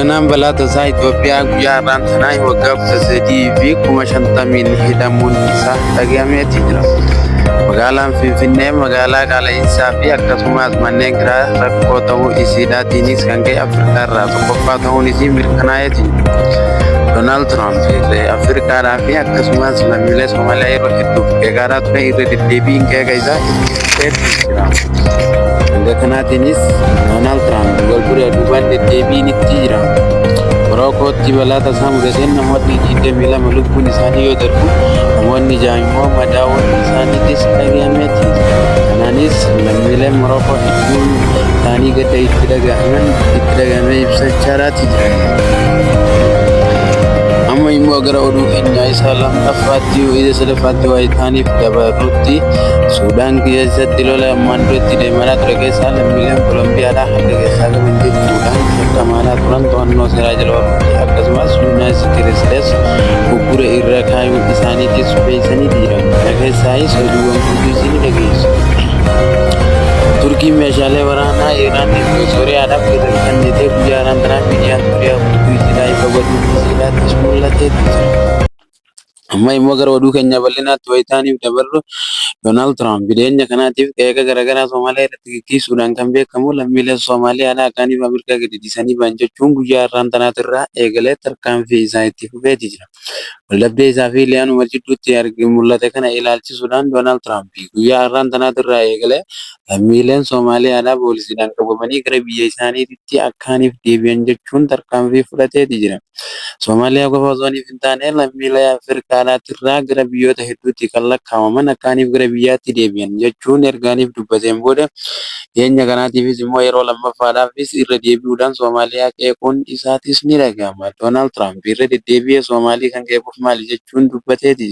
Hoogganaan balaa tasaa Itoophiyaa guyyaa har'aan tanaa waggaa 13 fi 50,000 hidhamuun isaa dhagahameeti jira. Magaalaan Finfinnee magaalaa qaala'insaa fi akkasumas manneen kiraa rakkoo ta'uu isiidhaatiinis kan ka'e Afrikaa irraa tokkoffaa ta'uun isii mirkanaa'eeti jira. Doonaald Tiraamp Afrikaadhaa fi akkasumas lammiilee Somaaliyaa yeroo hedduuf qeeqaaraa ture irra deddeebiin qeeqa isaa itti fufeetti jira. Hanga kanaatiinis Doonaald Tiraamp wal dura duubaan deddeebiin itti jira. Morokootti balaa tasaa mudateen namootni 22 lubbuun isaanii yoo darbu namoonni 6 immoo madaa'uun isaaniitis dhagahameeti. Kanaanis lammiileen Morokoo hedduun isaanii gadda itti dhagahaman itti dhagahame ibsachaadhaati jiran. Amma immoo gara oduu keenya isa lamaffaatti isa sadaffaatti waa'ee ta'aniif dabarrutti Suudaan keessatti lola ammaan duratti deemaa ture keessaa lammiileen Kolombiyaadhaa harka keessaa qaban jechuudhaan shakkamaadhaa turan to'annoo seeraa jala oolchuufi akkasumas Yuunaayitid Isteets uggura irra kaayuu isaaniitis beeksisanii jiran. Kana keessaayis oduuwwan guutuu isin dhageessu. Turkiin meeshaalee waraanaa Iraanii fi Sooriyaadhaaf kennite guyyaa har'aan tanaa miidiyaan Sooriyaa guutuu isiidhaa ifa godhuun isiidhaattis mul'ateetti jira. Amma immoo gara oduu keenya bal'inaatti wayitaaniif dabarru Doonaald Tiraamp dhiyeenya kanaatiif qeeqa garaagaraa Somaaliyaa irratti gaggeessuudhaan kan beekamu lammiileen Somaaliyaadhaa akaaniif Ameerikaa gadi dhiisanii ba'an jechuun guyyaa har'aan tanaatirraa eegalee tarkaanfii isaa itti fufeeti jira. Waldhabdee isaa fi Iliyaan Umar jidduutti mul'ate kana ilaalchisuudhaan Doonaald Tiraamp guyyaa har'aan tanaatirraa eegalee lammiileen Somaaliyaadhaa poolisiidhaan qabamanii gara biyya isaaniitti akkaaniif deebi'an jechuun tarkaanfii fudhateeti jira. Somaaliyaa qofa osoo hin taane lammiilee Afrikaadhaatirraa gara biyyoota hedduutti kan lakkaa'aman akkaaniif gara biyyaatti deebi'an jechuun ergaaniif dubbateen booda dhiyeenya kanaatiifis immoo yeroo lammaffaadhaafis irra deebi'uudhaan Somaaliyaa qeequun isaatis ni dhagahama. Doonaald Tiraamp irra deddeebi'ee Somaalii kan qeequuf maali jechuun dubbateeti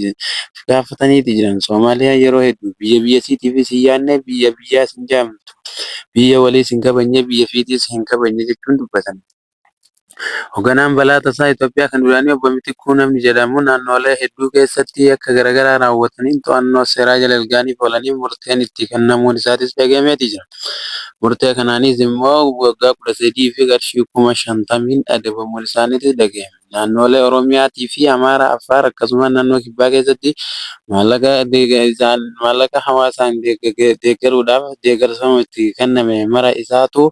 gaafataniiti jiran. Somaaliyaan yeroo hedduu biyya biyya isiitiifis hin yaadne biyya biyyaas hin jaamtu biyya waliis hin kabajne biyya fiitiis hin kabajne jechuun dubbatan. Hoogganaan balaa tasaa Itoophiyaa kan duraanii Obbo Mitikkuu namni jedhamu naannolee hedduu keessatti yakka garaagaraa raawwataniin to'annoo seeraa jala ergaaniif oolanii murteen itti kennamuun isaatis dhagahameeti jira. Murtee kanaanis immoo waggaa 13 fi qarshii 50,000 adabamuun isaaniitis dhagahame. Naannolee Oromiyaatii fi Amaaraa, Affaar akkasumas naannoo Kibbaa keessatti maallaqa hawaasaan deeggaruudhaaf deeggarsa itti kenname mara isaatu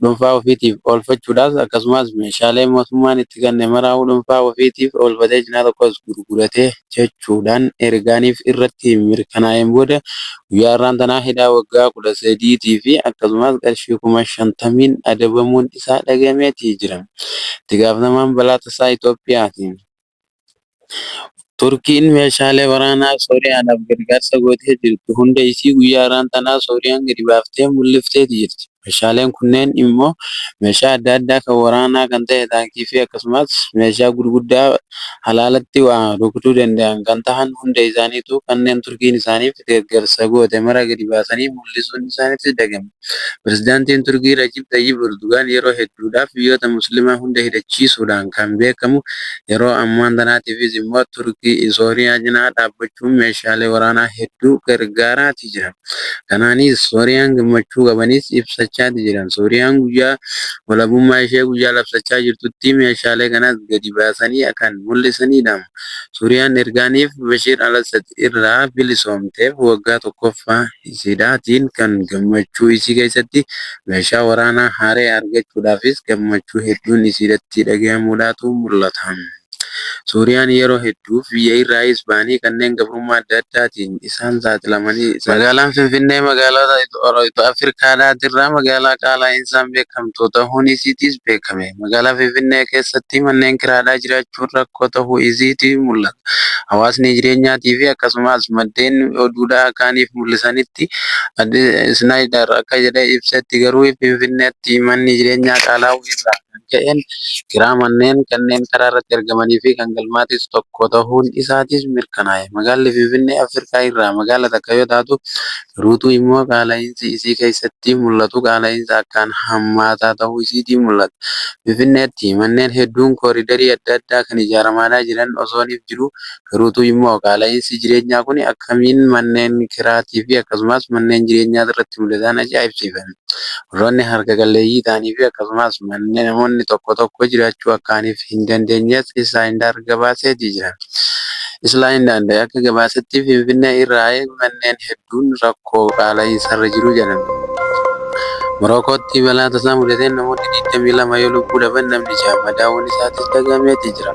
dhuunfaa ofiitiif oolfachuudhaaf akkasumas meeshaalee mootummaan itti kenne mara dhuunfaa ofiitiif oolfatee cinaa tokkos gurguratee jechuudhaan ergaaniif irratti mirkanaa'een booda guyyaa har'aan tanaa hidhaa waggaa 13 fi akkasumas qarshii 50,000 adabamuun isaa dhagahameeti jira. Itti gaafatamaan balaa tasaa Itoophiyaati. Turkiin meeshaalee waraanaa Sooriyaadhaaf gargaarsa gootee jirtu hunda isii guyyaa har'aan tanaa Sooriyaan gadi baaftee mul'ifteeti jirti. Meeshaaleen kunneen immoo meeshaa adda addaa kan waraanaa kan ta'e taankii fi akkasumas meeshaa gurguddaa halaalatti waa rukutuu danda'an kan tahan hunda isaaniitu kanneen Turkiin isaaniif deeggarsa goote mara gadi baasanii mul'isuun isaaniitti dhagahama. Pirezidaantiin Turkii Rajib Xayyib Erdogaan yeroo hedduudhaaf biyyoota Musliimaa hunda hidhachiisuudhaan kan beekamu yeroo ammaan tanaatiifis immoo Turkii Sooriyaa cinaa dhaabbachuun meeshaalee waraanaa hedduu gargaaraati jira. Kanaanis Sooriyaan gammachuu qabanis ibsachaati jiran. Sooriyaan guyyaa walabummaa ishee guyyaa labsachaa jirtutti meeshaalee kanas gadi baasanii kan mul'isanidha. Suuriyaan ergaaniif Bashir al-Assad irraa bilisoomteef waggaa tokkoffaa isiidhaatiin kan gammachuu isii keessatti meeshaa waraanaa haaraa argachuudhaafis gammachuu hedduun isiidhatti dhagahamuudhaatu mul'ata. Suuriyaan yeroo hedduuf biyya irraayis ba'anii kanneen gabrummaa adda addaatiin isaan saaxilamanii. Magaalaan Finfinnee magaalota Afrikaadhaatirraa magaalaa qaala'insan beekamtu ta'uun isiitiis beekame. Magaalaa Finfinnee keessatti manneen kiraadhaa jiraachuun rakkoo ta'uu isiitii mul'ata. Hawaasni jireenyaatii fi akkasumas maddeen oduudhaa kaaniif mul'isanitti Isnaayidar akka jedhee ibsetti garuu Finfinneetti manni jireenyaa qaalaa'uu irraa kan ka'een kiraa manneen kanneen karaa irratti argamanii fi kan galmaatis tokko ta'uun isaatis mirkanaa'e. Magaalli Finfinnee Afrikaa irraa magaala takka yoo taatu garuutu immoo qaala'insi isii keessatti mul'atu qaala'insa akkaan hammaataa ta'uu isiitii mul'ata. Finfinneetti manneen hedduun kooriidarii adda addaa kan ijaaramaadhaa jiran osooniif jiru garuutu immoo qaala'insi jireenyaa kun akkamiin manneen kiraatii fi akkasumas manneen jireenyaa irratti mudataan ajaa'ibsiifame. Warroonni harka qalleeyyii ta'anii fi akkasumas manneen namoonni namoonni tokko tokko jiraachuu akkaaniif hin dandeenyes Islaayindar gabaaseetii jira. Islaayindar akka gabaasetti Finfinnee irraa manneen hedduun rakkoo qaala'insaarra jiru jedhan. Morokootti balaa tasaa mudateen namoonni 22 yoo lubbuu dhaban namni 6 madaa'uun isaatis dhagahameetii jira.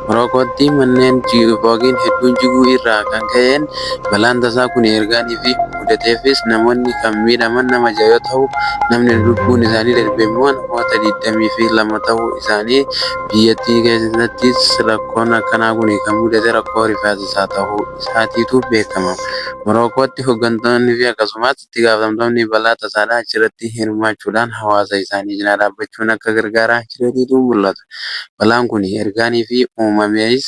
Morokootti manneen fooqiin hedduun jiguu irraa kan ka'een balaan tasaa kun ergaanii fi mudateefis namoonni kan miidhaman nama 6 yoo ta'u, namni lubbuun isaanii darbe immoo namoota 22 ta'uu isaanii biyyattii keessattis rakkoon akkanaa kun kan mudate rakkoo rifaasisaa ta'uu isaatiitu beekama. Morokootti hooggantoonni fi akkasumas itti gaafatamtoonni balaa tasaadhaa achirratti hirmaachuudhaan hawaasa isaanii cinaa dhaabbachuun akka gargaaraa jiraniitu mul'ata. Balaan kun ergaanii fi uumamees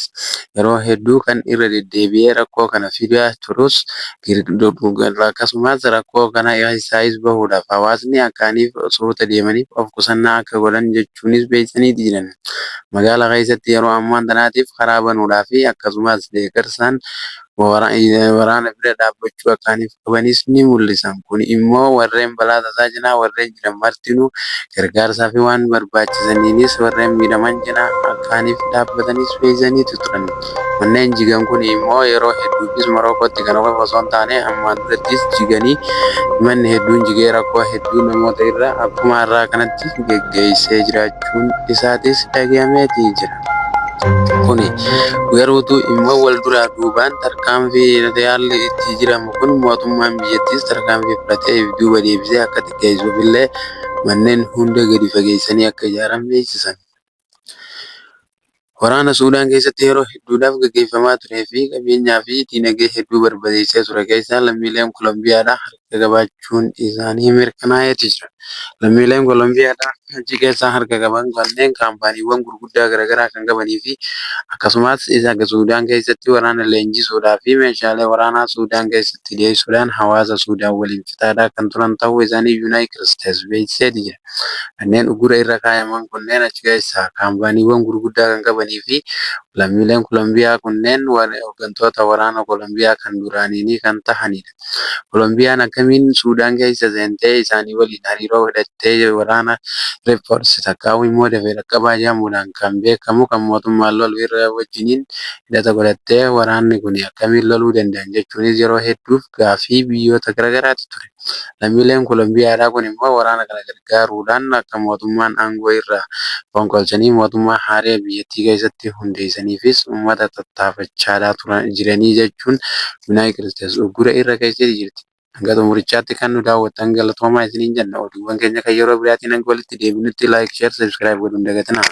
yeroo hedduu kan irra deddeebi'ee rakkoo kana fidaa turus, akkasumas rakkoo kana keessaayis bahuudhaaf hawaasni akkaaniif suuta deemaniif of qusannaa akka godhan jechuunis beeksisaniiti jiran. Magaalaa keessatti yeroo ammaan tanaatiif karaa banuudhaa fi akkasumas deeggarsaan waraana bira dhaabbachuu akkaaniif qabanis ni mul'isan. Kun immoo warreen balaa tasaa cinaa warreen jiran martinuu gargaarsaa fi waan barbaachisaniinis warreen miidhaman cinaa akkaaniif dhaabbatanis beeksisaniitu turan. Manneen jigan kun immoo yeroo hedduufis Morokootti kana qofa osoo hin taane ammaan durattis jiganii manni hedduun jigee rakkoo hedduu namoota irra akkuma har'aa kanatti geggeessee jiraachuun isaatis dhagahameetii jira. Kuni garuutu immoo wal duraa duubaan tarkaanfii haalli itti jiramu kun mootummaan biyyattiis tarkaanfii fudhatee duuba deebisee akka xiqqeessuuf illee manneen hunda gadi fageessanii akka ijaaran beeksisan. Waraana Suudaan keessatti yeroo hedduudhaaf gaggeeffamaa turee fi qabeenyaa fi dinagdee hedduu barbadeessee ture keessaa lammiileen Kolombiyaadhaa harka qabaachuun isaanii mirkanaa'eeti jira. Lammiileen Kolombiyaadhaa achi keessaa harka qaban kanneen kaampaaniiwwan gurguddaa garaagaraa kan qabanii fi akkasumas isa Suudaan keessatti waraana leenjisuudhaa fi meeshaalee waraanaa Suudaan keessatti dhiyeessuudhaan hawaasa Suudaan waliin fixaadhaa kan turan ta'uu isaanii Yuunaayitid Isteetsi beeksiseeti jira. Kanneen uggura irra kaayaman kunneen achi keessaa kaampaaniiwwan gurguddaa kan qabanii fi lammiileen Kolombiyaa kunneen hooggantoota waraana Kolombiyaa kan duraanii kan tahanidha. Kolombiyaan akkamiin Suudaan keessa seentee isaanii waliin hariiroo hidhattee waraana Reeppoors takkaa'u immoo dafee dhaqqabaa jedhamuudhaan kan beekamu kan mootummaan lolu irra wajjiniin hidhata godhattee waraanni kun akkamiin loluu danda'an jechuunis yeroo hedduuf gaaffii biyyoota garaagaraati ture. Lammiileen Kolombiyaadhaa kun immoo waraana kana gargaaruudhaan akka mootummaan aangoo irraa fonqolchanii mootummaa haaraa biyyattii keessatti hundeessaniifis uummata tattaafachaadhaa turan jiranii jechuun Yuunaayitid Isteetsi uggura irra keessee jirti. Hanga xumurichaatti kan nu daawwattan galatoomaa isiniin jenna. Oduuwwan keenya kan yeroo biraatiin hanga walitti deebinutti like, share, subscribe godhuun dagatinaa.